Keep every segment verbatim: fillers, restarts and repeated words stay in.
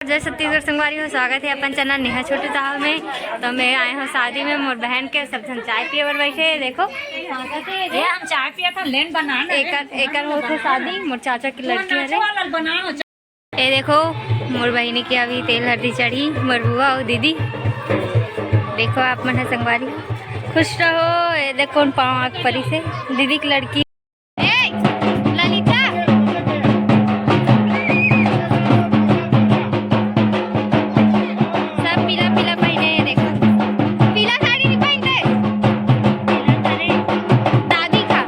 जय छत्तीसगढ़ संगवारी हो, स्वागत हे अपन चैनल नेहा छोटू साहब में। तो मैं आए हूँ शादी में, मोर बहन के सब झन चाय पिए बर बैठे हे। देखो, ये हम चाय पिया था, लेन बना ना, एकर, एकर होत हे शादी, मोर चाचा के लड़की हरे। ये देखो, मोर बहिनी के अभी तेल हरदी चढ़ी, मोर बुआ अउ दीदी। देखो आप मन ह संगवारी, खुश रहो। ये देखो, कोन पाँव आग परी से, दीदी के लड़की। ए, ललिता। सब पीला पीला पहिने हे, देखो। पीला साड़ी नहीं पहिनते। दादी का।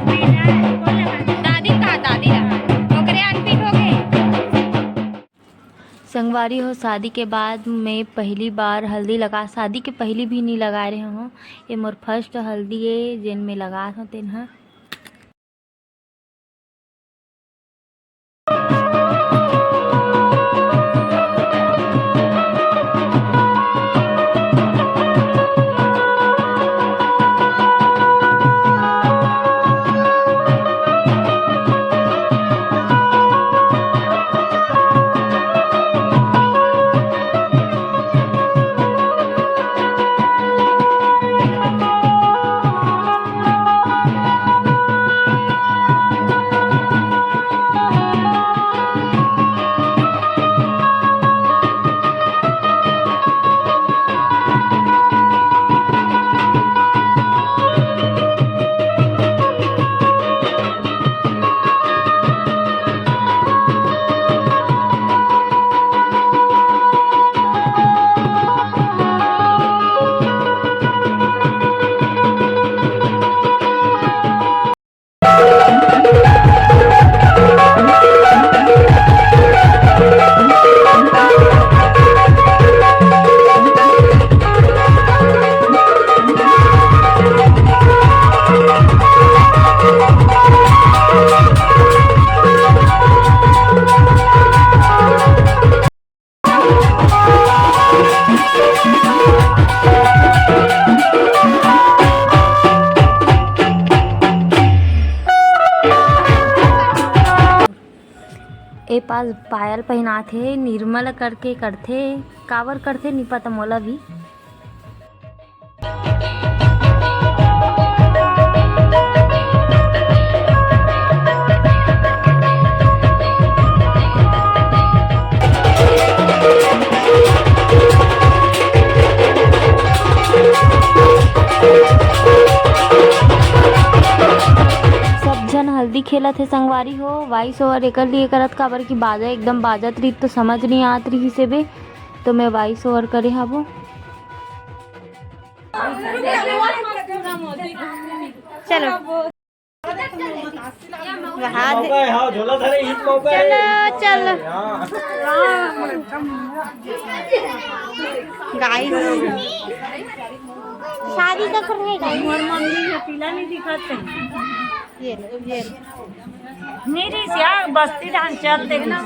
दादी का, दादी रहा। ओकरे अनपीठ हो गए। संगवारी हो, शादी के बाद मैं पहली बार हल्दी लगा, शादी के पहली भी नहीं लगा रहे हो। ये मोर फर्स्ट हल्दी है, जेन में लगा हो तेन हा। ए पास पायल पहिनाथे, निर्मल करके करथे, काबर करथे नी पता मोला भी। सब झन हल्दी खेलत हे संगवारी हो। वॉइस ओवर एकर लिए करत, काबर कि बाजा एकदम बाजत रहिस तो समझ नहीं आत रहिस हे बे, तो मैं वॉइस ओवर करे हबो। चलो। वहाँ दे। मौका है, हाँ, झोला धरे, ईद मौका है। चलो, चलो। हाँ। गाइस, शादी का कर रहे गाइस। मोर मम्मी के पीला नहीं दिखाते। ये लो, ये लो। नहीं रे, सिया बस्ती धान चल देखना।